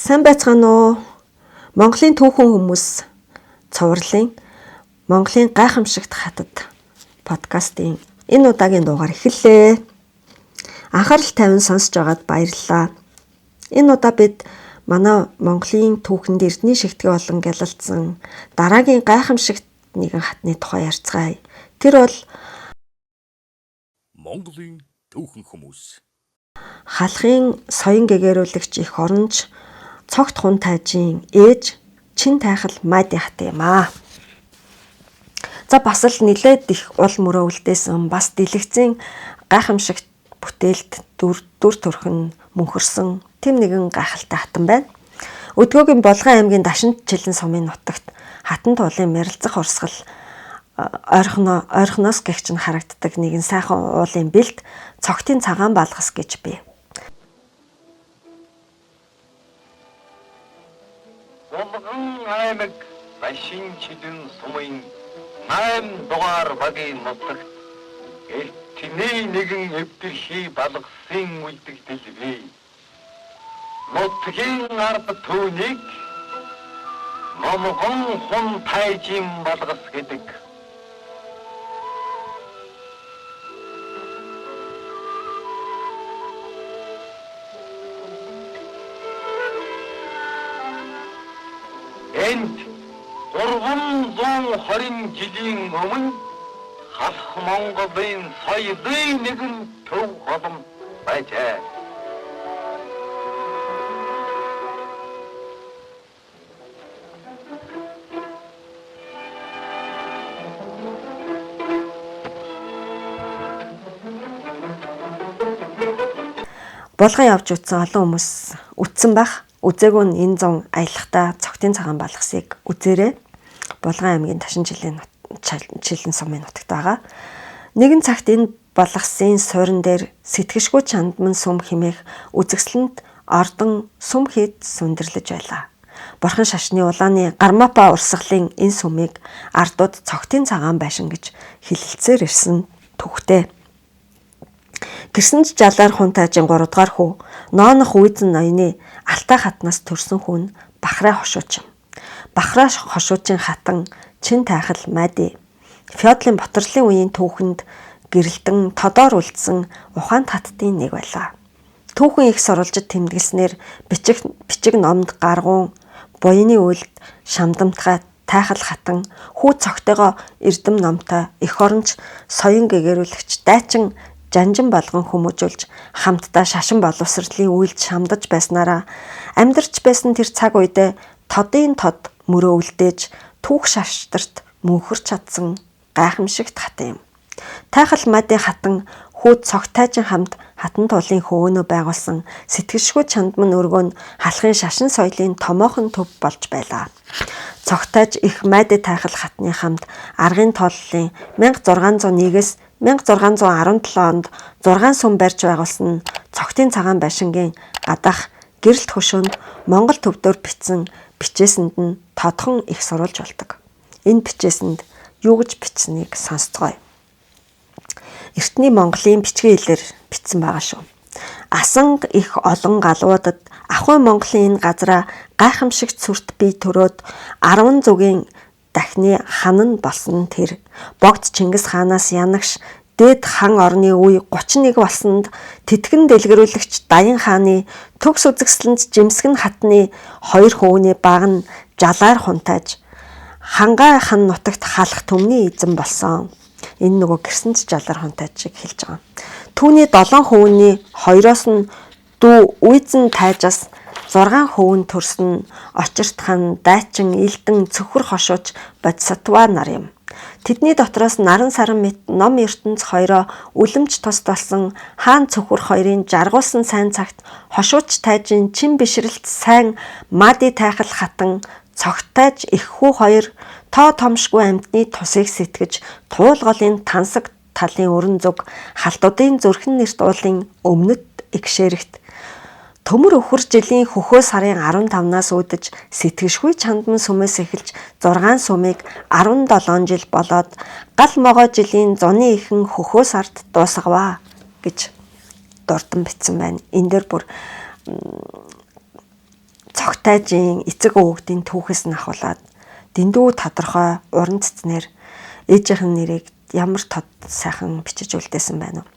Сайн байцгаана уу? Монголын түүхэн хүмүүс цувралын Монголын гайхамшигт хатад подкастын энэ удаагийн дугаар эхэллээ. Анхаарал тавин сонсож байгаад баярлалаа. Энэ удаа бид манай Монголын түүхэнд эрдний шигтгэн болон гялалцсан дараагийн гайхамшигт нэгэн хатны тухай ярьцгаая. Тэр бол Монголын түүхэн хүмүүс. Халахын соён гэгээрүүлэгч их оронч Цогт хун тайжийн ээж Чин тайхал Майди хат юм аа. За бас л нилээд их ул мөрөө үлдээсэн бас дэлгэцийн гайхамшигт бүтээлд дүр төрхөн мөнхөрсөн тэм нэгэн гайхалтай хатан байна. Өдгөөгийн Булган аймгийн Дашинт жилэн сумын нутагт хатан туулын мэрэлзэх урсгал ойрхоноос гэгч нь харагддаг нэгэн сайхан уулын бэлд Цогтын цагаан балгас гэж бий. Булган аймаг Дашин жилэн сумын 8 дугаар багийн нутагт эртний нэгэн эвдэрхий балгасын үлдэгдэл бий. Нутгийн ард түүнийг Номгон хун тайжин балгас гэдэг. Энд 320 жилийн өмнө Халах Монголын соёлын нэгэн төв голом байжээ. Булган явж үтсэн олон хүмүүс үтсэн байх. Үзээгүй нь энэ зун аялахдаа Цогтын цагаан балгасыг үзээрэй. Булган аймгийн Ташин жилийн жилэн сумын нутагт байгаа. Нэгэн цагт энэ балгасын суурин дээр сэтгэшгүй чандман сүм хэмээх үзэсгэлэнт ордон сүм хийд сүндэрлэж байлаа. Бурхан шашны улааны Гармапа урсгалын энэ сүмийг ардууд Цогтын цагаан байшин гэж хэлэлцээр ирсэн түүхтэй. Гэрсэн ч жалаар хун тайжин 3 дугаар хүү Ноонох үйзэн ноёны Алтай хатнаас төрсэн хүн Бахрай хошуучин. Бахрай хошуучин хатан Чин тайхал Майди Феодлын Ботрлын үеийн түүхэнд гэрэлтэн тодоор үлдсэн ухаан таттын нэг байлаа. Түүхэн их сурвалжид тэмдэглэснээр бичиг номд гаргуун буяны үйлд шамдамтгай тайхал хатан хүү цогтойгоо эрдэм номтой эх оронч соён гэгэрүүлэгч дайчин жанжин болгон хүмүүжүүлж хамтдаа шашин боловсролын үйлд шамдаж байснараа амьдарч байсан тэр цаг үедээ тодын тод мөрөө үлдээж түүх шаштарт мөнхөрч чадсан гайхамшигт хатан юм. Тайхал Майди хатан хүүд цогт тайжин хамт хатан туулын хөөнөө байгуулсан сэтгэшгүй чандман өргөө нь халахын шашин соёлын томоохон төв болж байлаа. Цогтайж их Майди тайхал хатны хамт аргын тооллын 1601-ээс 1617 онд 6 сүм барьж байгуулсан Цогтын цагаан байшингийн гадаах гэрэлт хөшөөнд Монгол төвдөөр бичсэн бичээсэнд нь тодхон их сурвалж болдог. Энэ бичээсэнд юу гэж бичсэнийг сонсцгоё. Эртний Монголын бичгийн хэлээр бичсэн байгаа шүү. Асанг их олон галуудад ахуй Монголын энэ газраа гайхамшигт сүрт бие төрөөд 10 зүгийн дахны хан нь болсон тэр богд Чингис хаанаас янагш дээд хан орны үе 31 болсонд тэтгэн дэлгэрүүлэгч Даян хааны төгс үзэсгэлэнт Жимсгэн хатны хоёр хөвний баг нь жалаар хунтааж хангай хан нутагт халах түмний эзэн болсон. Энэ нөгөө гэрсэн ч жалаар хунтааж шиг хэлж байгаа. Түүний 7 хөвний хоёроос нь дүү Үйзэн тайжаас 6 хөвөн төрсөн Очирт хан, Дайчин, Илдэн, Цөхөр хошууч Бодисатва нар юм. Тэдний дотроос наран саран мэт ном ертөнц хоёроо үлэмж тус болсон хаан цөхөр хоёрын жаргуулсан сайн цагт хошууч тайжин чин бишрэлт сайн Мади тайхал хатан цогтайж их хүү хоёр тоо томшгүй амьтны тусыг сэтгэж туул голын тансаг талын өрн зүг халтуудын зүрхэн нэрт уулын өмнөд эгшээрэгт төмөр өхөр жилийн хөхөө сарын 15-наас үүдэж сэтгэшгүй чандман сүмээс эхэлж 6 сүмийг 17 жил болоод гал могой жилийн зуны ихэн хөхөө сард дуусгаваа гэж дурдан бичсэн байна. Энэ дээр бүр Цогтайжийн эцэг өвгдийн түүхээс нь ахуулаад дэндүү тодорхой уран цэцнэр ээжийнх нь нэрийг ямар тод сайхан бичиж үлдээсэн байна вэ?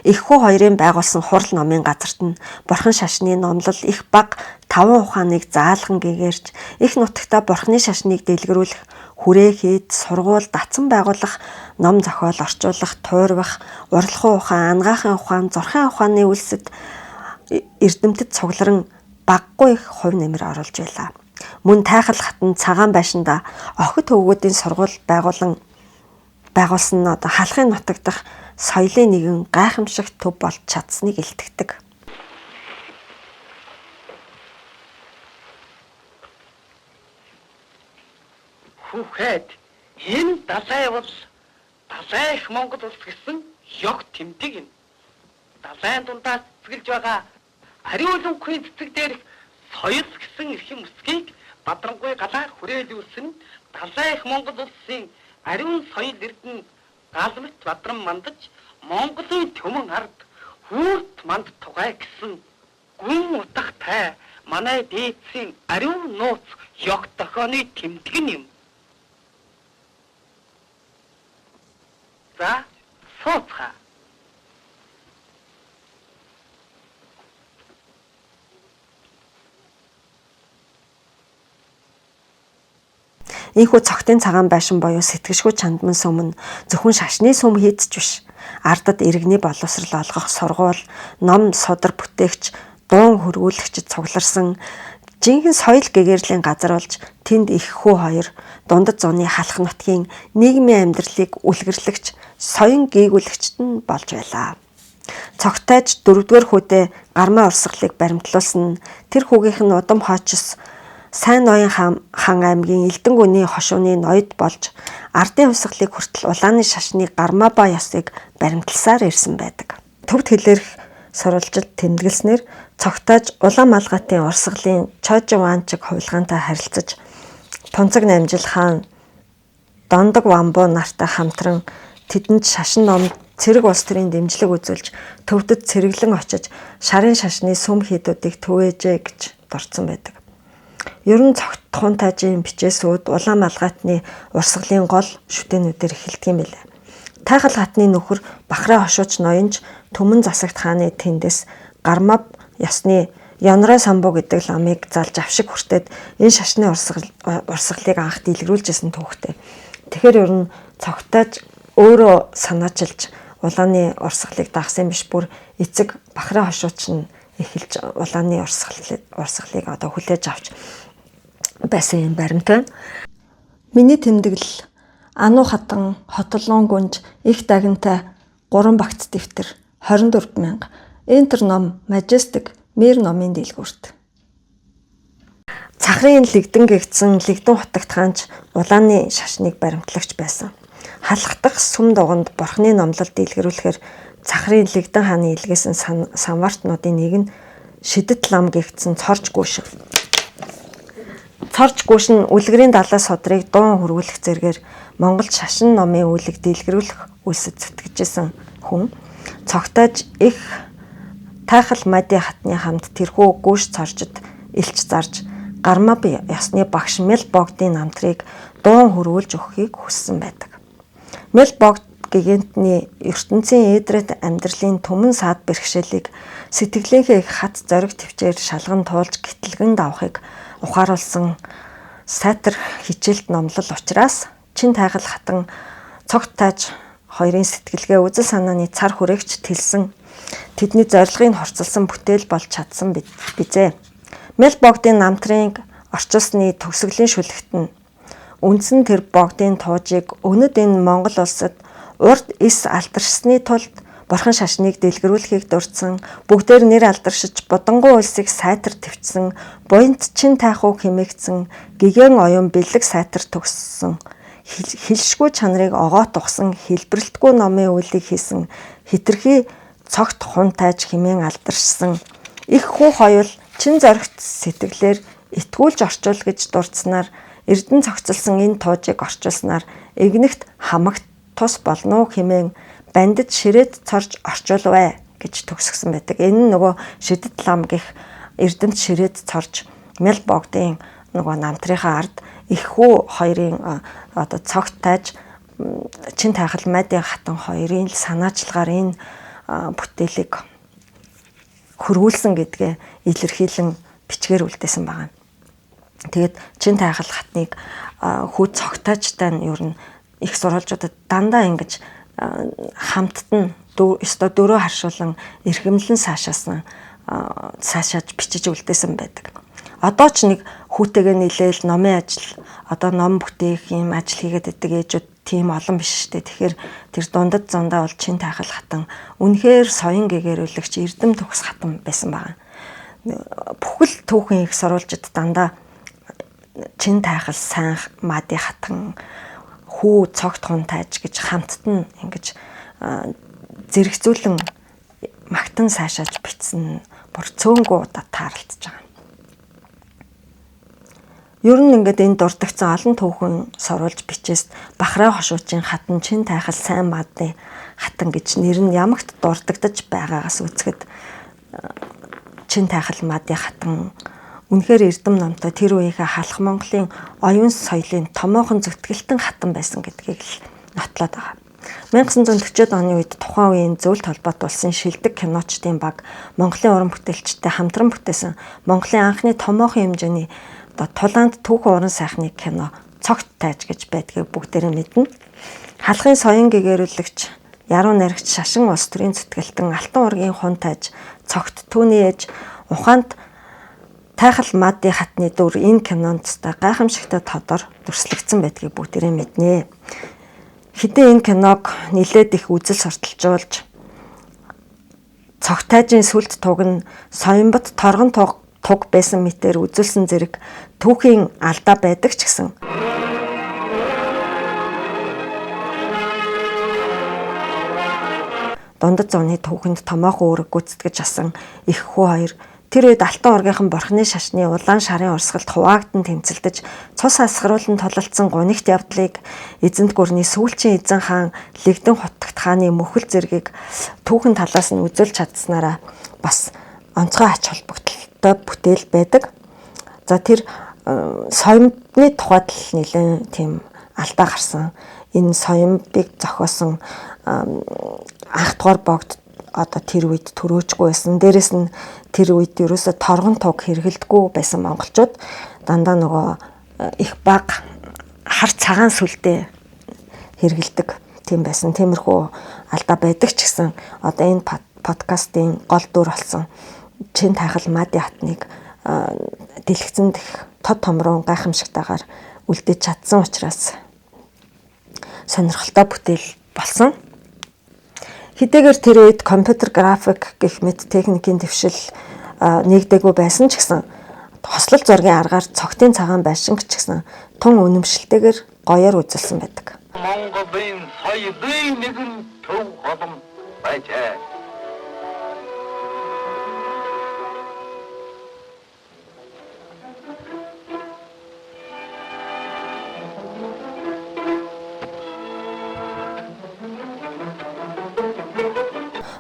Их хүү хоёрын байгуулсан хурал номын газарт нь бурхан шашны номлол их баг 5 ухааныг заалган гэгэрч их нутагта бурханы шашныг дэлгэрүүлэх, хүрээхэд, сургууль, дацан байгуулах, ном зохиол орчуулах, туйрвах, уралхан ухаан, ангаахын ухаан, зурхын ухааны үйлсэд эрдэмтэд цугларан баггүй их хувь нэмэр оруулж байлаа. Мөн тайхал хатан цагаан байшинда охид хөвгүүдийн сургууль байгуулсан нь одоо халахын нутаг дахь соёлын нэгэн гайхамшигт төв болж чадсныг илтгэдэг. Хүүхэд, энэ далай бол далай их Монгол улс гэсэн ёг тэмдэг юм. Далайн дундаас цэцгэлж байгаа ариун лүнхийн цэцэг дээрх соёл гэсэн эрхэм үсгийг Бадрангүй галаар хүрээлүүлсэн далай их Монгол улсын ариун соёл эрдэн гал мэт бадран мандаж Монголын төмөн ард хүүрт манд тугай гэсэн гүн утгатай манай дээдсийн ариун нууц ёг дохионы тэмдэг нь юм. За, сууцгаа. Ийхүү цогтын цагаан байшин буюу сэтгэшгүй чандман сүм нь зөвхөн шашны сүм хийдч биш. Ардад иргэний боловсрал олгох сургууль, ном судар бүтээгч, дуун хөргүүлэгчид цугларсан жинхэнэ соёл гэгэрлийн газар болж тэнд их хүү хоёр дундад зууны халах нутгийн нийгмийн амьдралыг үлгэрлэгч, соён гийгүүлэгчд нь болж байлаа. Цогтайж дөрөвдүгээр хүүдээ гармаа урсгалыг баримтлуулсан тэр хүүгийнх нь удам хоочс сайн ноён хан аймгийн Элдэнгүний хошууны ноёд болж ардын хувьсгалыг хүртэл улааны шашны гармаба ёсыг баримтласаар ирсэн байдаг. Төвд хэлээрх сурвалжилд тэмдэглэснээр Цогтайж Улаан малгайтын урсгалын Чожин Ванчиг хувилгаантай харилцаж Тунцаг Намжил хаан Дондог Вамбу нартай хамтран тэдэнд шашин ном цэрэг улс төрийн дэмжлэг үзүүлж төвдөд цэрэглэн очиж шарын шашны сүм хийдүүдийг түгээжээ гэж дурдсан байдаг. Ер нь цогт хунтайжийн бичээсүүд Улаан малгайтны урсгалын гол шүтээнүүдээр эхэлдэг юм билээ. Тайхал хатны нөхөр Бахрай хошууч ноёнч Түмэн засагт хааны тэндээс гармав ёсны Янрай самбу гэдэг ламыг залж авшиг хүртээд энэ шашны урсгалыг анх дэлгэрүүлжсэн түүхтэй. Тэгэхээр ер нь цогтойж өөрөө санаачилж улааны урсгалыг дагсан биш, бүр эцэг Бахрай хошууч нь эхэлж улааны урсгалыг одоо хүлээж авч байсан юм баримт байна. Миний тэмдэглэл Ану хатан Хотолон гүнж их дагнтай 3 багц дэвтэр 24,000 Энтер ном Majestic Мэр номын дэлгүүрт. Цахрын лэгдэн гэгдсэн лэгдэн хутагт хаанч улааны шашныг баримтлагч байсан. Халахдах сүм дуганд бурхны номлол дэлгэрүүлэхээр цахрын лэгдэн хааны илгээсэн самвартнуудын нэг нь шидэт лам гэгдсэн цорж гүйшин. Цорж гүйшин үлгэрийн далай судрыг дуун хөрвүүлэх зэргээр Монгол шашин номын үүлэг дэлгэрүүлэх үйлсэд зүтгэжсэн хүн. Цогтойж их тайхал мади хатны хамт тэрхүү гүйш цоржид элч зарж гармав ёсны багш Мел богдын намтрыг дуун хөрвүүлж өгөхийг хүссэн байдаг. Мел богд гигантны ертөнцийн эдрээд амьдралын түмэн саад бэрхшээлийг сэтгэлийнхээ их хат зориг төвчээр шалган туулж гэтлгэн давахыг ухааруулсан сайтар хичээлт номлол учраас чин тайгал хатан цогт тааж хоёрын сэтгэлгээ үзэл санааны цар хүрээгч тэлсэн тэдний зорилгыг хурцлсан бүтээл болж чадсан бизээ. Мел богдын намтрын орчуулсны төгсгөлийн шүлэгт нь үндсэн тэр богдын туужийг өнөд энэ Монгол улсад урд эс алдаршсны тулд бурхан шашныг дэлгэрүүлэхийг дурдсан, бүгдээр нэр алдаршиж будангуй улсыг сайтар твчсэн, буянт чин тайхуу хэмээгдсэн, гигэн оюун бэлэг сайтар төгссөн, хилшгүй чанарыг огоот ухсан, хэлбэрэлтгүй номын үйлийг хийсэн, хитрхи цогт хун тайж хэмээн алдаршсан. Их хүү хоёул чин зоригт сэтгэлээр итгүүлж орчуул гэж дурдсанаар эрдэн цогцолсон энэ туужийг орчуулснаар эгнэгт хамагт тус болно хэмээн бандид ширээд цорж орчуулвэ гэж төгсгсөн байдаг. Энэ нь нөгөө шидэт лам гэх эрдэмт ширээд цорж Мял богдын нөгөө намтрынхаа ард их хүү хоёрын одоо цогт тааж Чин тайхал Мадын хатан хоёрын л санаачлагаар энэ бүтээлийг хөрвүүлсэн гэдгээ илэрхийлэн бичгээр үлдээсэн байгаа. Тэгээд Чин тайхал хатныг хүү цогтаажтай нь ер нь их сурвалжуудад дандаа ингэж хамтд нь ёстой дөрөө харшуулан эрхэмлэн саашаасан саашааж бичиж үлдээсэн байдаг. Одоо ч нэг хүүтэйгээ нийлээл номын ажил одоо ном бүтээх юм ажил хийгээд байдаг ээжүүд тийм олон биш шүү дээ. Тэгэхээр тэр дундад зундаа бол Чин тайхал хатан үнэхээр соён гэгэрүүлэгч эрдэм төгс хатан байсан байгаа. Бүхэл түүхэн их сурвалжид дандаа Чин тайхал сайн Мади хатан хүү цогт хун тааж гэж хамтд нь ингэж зэрэгцүүлэн магтан саашааж бичсэн бүр цөөнгүү удаа тааралдж байгаа. Ер нь ингээд энэ дурдгдсан олон түүхэн сурвалж бичээс Бахрай хошуучийн хатан Чин тайхал сайн Мадны хатан гэж нэр нь ямагт дурддагдаж байгаагаас үзэхэд Чин тайхал Мадын хатан үнэхээр эрдэм номтой тэр үеийнхээ халах Монголын оюун соёлын томоохон зүтгэлтэн хатан байсан гэдгийг л нотлоод байгаа. 1940-од оны үед тухайн үеийн зөвлөлт холбоот улсын шилдэг киночдын баг Монголын уран бүтээлчтэй хамтран бүтээсэн Монголын анхны томоохон хэмжээний одоо тулаанд түүхэн уран сайхны кино Цогт тайж гэж байдгийг бүгдээрээ мэднэ. Халахын соён гэгэрүүлэгч, яруу найрагч шашин улс төрийн зүтгэлтэн Алтан ургийн хун тайж Цогт түүний ээж ухаанд Тайхал Мади хатны дүр энэ кинонд гайхамшигтай тодор дүрслэгдсэн байдгийг бүгдээрээ мэднэ. Хэдий энэ киног нилээд их үзэл сурталжуулж Цогт тайжийн сүлд туг нь Соёнбот торгон туг байсан мэтээр үзүүлсэн зэрэг түүхийн алдаа байдаг ч гэсэн дундад зууны түүхэнд томоохон үүрэг гүйцэтгэж асан их хүү хоёр тэр үед Алтан ургийнхан бурхны шашны улаан шарын урсгалд хуваагдан тэмцэлдэж цус асгаруулан тулалдсан гунигт явдлыг эзэнт гүрний сүүлчийн эзэн хаан Лэгдэн хутагт хааны мөхөл зэргийг түүхэн талаас нь үзүүлж чадсанараа бас онцгой ач холбогдолтой бүтээл байдаг. За тэр соёмбны тухайд л нэлээд тийм алдаа гарсан. Энэ соёмбыг зохиосон анх дугаар богд одоо тэр үед төрөөжгүй байсан. Дээрэс нь тэр үед ерөөсө торгон туг хэрэглэдэггүй байсан монголчууд дандаа нөгөө их баг хар цагаан сүлдээ хэрэглэдэг тийм байсан. Тиймэрхүү алдаа байдаг ч гэсэн одоо энэ подкастын гол дүр болсон Чин тайхал Мади хатныг дэлгэцэнд их тод томрон гайхамшигтайгаар үлдээж чадсан учраас сонирхолтой бүтээл болсон. Хэдийгээр тэр үед компьютер график гэх мэт техникийн дэвшил нэгдээгүй байсан ч гэсэн хослол зургийн аргаар цогтын цагаан байшин ч гэсэн тун үнэмшилтэйгээр гоёор үзүүлсэн байдаг. Монголын соёлын нэгэн төв голом байжээ.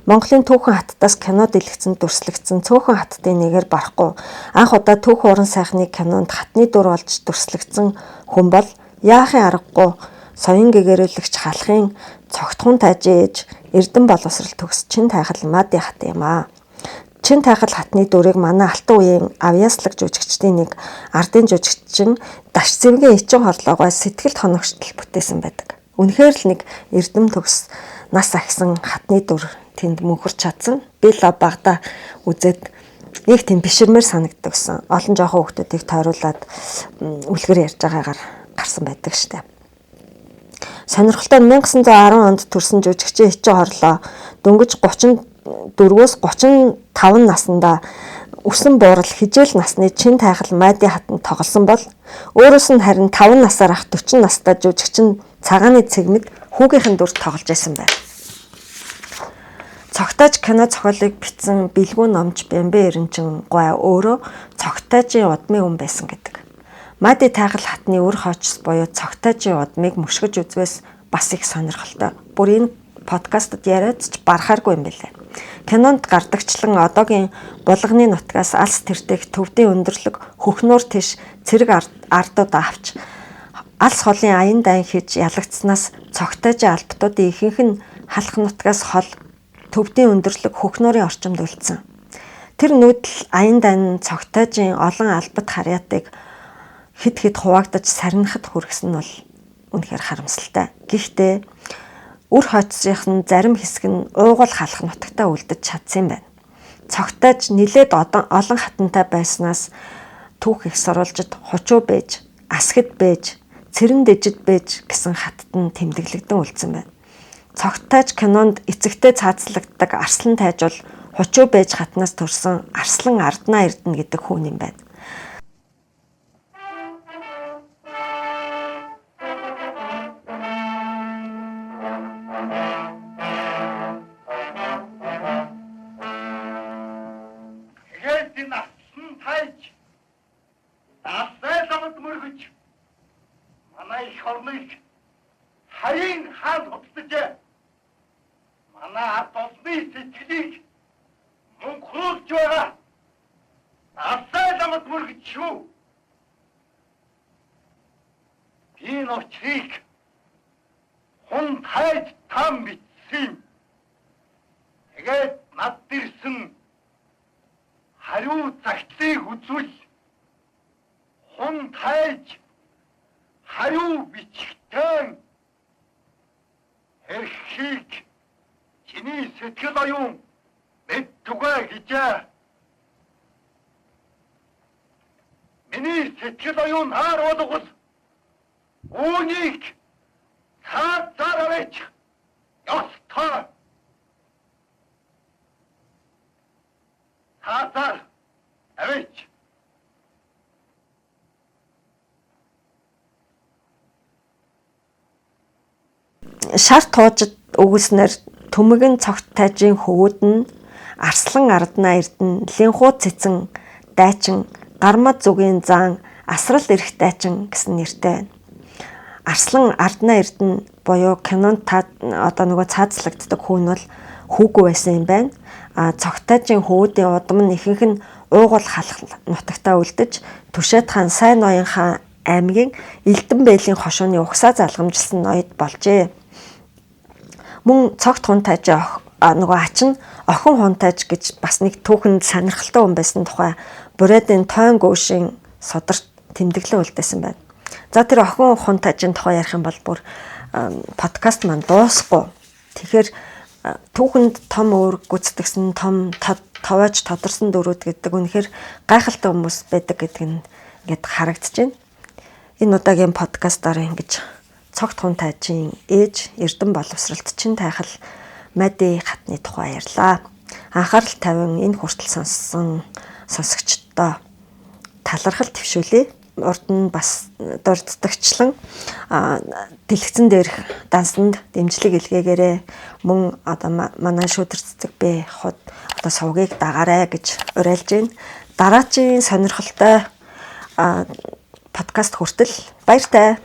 Монголын түүхэн хаттаас кино дэлгэцэнд дүрслэгдсэн цөөхөн хаттын нэгээр барахгүй анх удаа түүхэн уран сайхны кинонд хатны дүр болж дүрслэгдсэн хүн бол яахын аргагүй соён гэгэрүүлэгч халахын цогтхун тайжийн ээж эрдэм боловсрал төгс Чин тайхал Мади хат юм аа. Чин тайхал хатны дүрийг манай алтан үеийн авьяаслаг жүжигчдийн нэг ардын жүжигчин Даш зэвгийн ичин хорлоогоо сэтгэлд хоногштол бүтээсэн байдаг. Үнэхээр л нэг эрдэм төгс нас ахисан хатны дүр тэнд мөнхөрч чадсан. Би л багада үзээд нэг тийм биширмээр санагддаг гэсэн. Олон жоохон хүүхдүүдийг тойруулаад үлгэр ярьж байгаагаар гарсан байдаг штэ. Сонирхолтой нь 1910 онд төрсэн жүжигчин Ичин хорлоо дөнгөж 34-өөс 35 наснда өсөн буурал хижээл насны Чин тайхал Мади хатанд тоглосон бол өөрөөс нь харин 5 насаар ах 40 настай жүжигчин цагааны цэгмэд хүүгийнхэн дүр тоглож байсан байна. Цогтойж кино зохиолыг бичсэн Билгүүн номч Бямбэ Эренчин гуай өөрөө Цогтойжийн удмын хүн байсан гэдэг. Мади тайхал хатны үр хоочс буюу Цогтойжийн удмыг мөшгөж үзвээс бас их сонирхолтой. Бүр энэ подкастт яриад ч барахааргүй юм билээ. Кинонд гардагчлан одоогийн Булганы нутгаас алс тэртех төвдийн өндөрлөг хөхнуур тийш цэрэг ардууд авч алс холын аян дайн хийж ялагдсанаас Цогтайжийн албатуудын ихэнх нь халах нутгаас хол төвдийн өндөрлөг хөхнуурын орчимд үлдсэн. Тэр нүүдэл аян дайн Цогтайжийн олон албат харьяатыг хэд хэд хуваагдаж сарнихад хүргэсэн нь бол үнэхээр харамсалтай. Гэхдээ үр хойцсынх нь зарим хэсэг нь уугуул халах нутагтаа үлдэж чадсан юм байна. Цогтайж нилээд олон хатантай байснаас түүх их сурвалжид хучуу бэж, асгад бэж, цэрэн дэжид бэж гэсэн хаттад нь тэмдэглэгдэн үлдсэн байна. Цогтайж кинонд эцэгтэй цаазлагддаг Арслан тайж бол хучуу бэж хатнаас төрсэн Арслан Арднаа Эрдэнэ гэдэг хүн юм байна. Шар туужид өгүүлснээр Төмөгөн Цогт тайжийн хөвүүд нь Арслан Арднаа Эрдэнэ, Линхуу цэцэн дайчин, Гармад зүгийн заан, Асрал эрх дайчин гэсэн нэртэй байна. Арслан Арднаа Эрдэнэ буюу кинонд одоо нөгөө цаазлагддаг хүн бол хүүгүй байсан юм байна. А Цогт тайжийн хөвүүдийн удам нь ихэнх нь уугуул халах нутагтаа үлдэж Түшээд хаан Сайн ноён хаан аймгийн Элдэн бэйлийн хошууны угсаа залгамжилсан ноёд болжээ. Мөн Цогт хунтайжийн нөгөө ач нь охин хунтайж гэж бас нэг түүхэнд сонирхолтой хүн байсан тухай Бурайдын тойн гөөшийн сударт тэмдэглэн үлдээсэн байна. За тэр охин хунтайжийн тухай ярих юм бол бүр подкаст маань дуусахгүй. Тэгэхээр түүхэнд том үүрэг гүйцэтгэсэн том товоож тодорсон дөрүүд гэдэг үнэхээр гайхалтай хүмүүс байдаг гэдэг нь ингээд харагдаж байна. Энэ удаагийн подкастаар ингэж Цогт хунтайжийн ээж Эрдэнэ боловсролт чин тайхал Мади хатны тухай ярьлаа. Анхаарал тавин энэ хүртэл сонссон сонсогчдоо талархал твшүүлье. Урд нь бас дурддагчлан дэлгэцэн дээрх дансанд дэмжлэг илгээгээрэй. Мөн одоо манай шүүдэр цэцэг бэ худ одоо сувгийг дагаарай гэж уриалж байна. Дараачийн сонирхолтой подкаст хүртэл баяртай.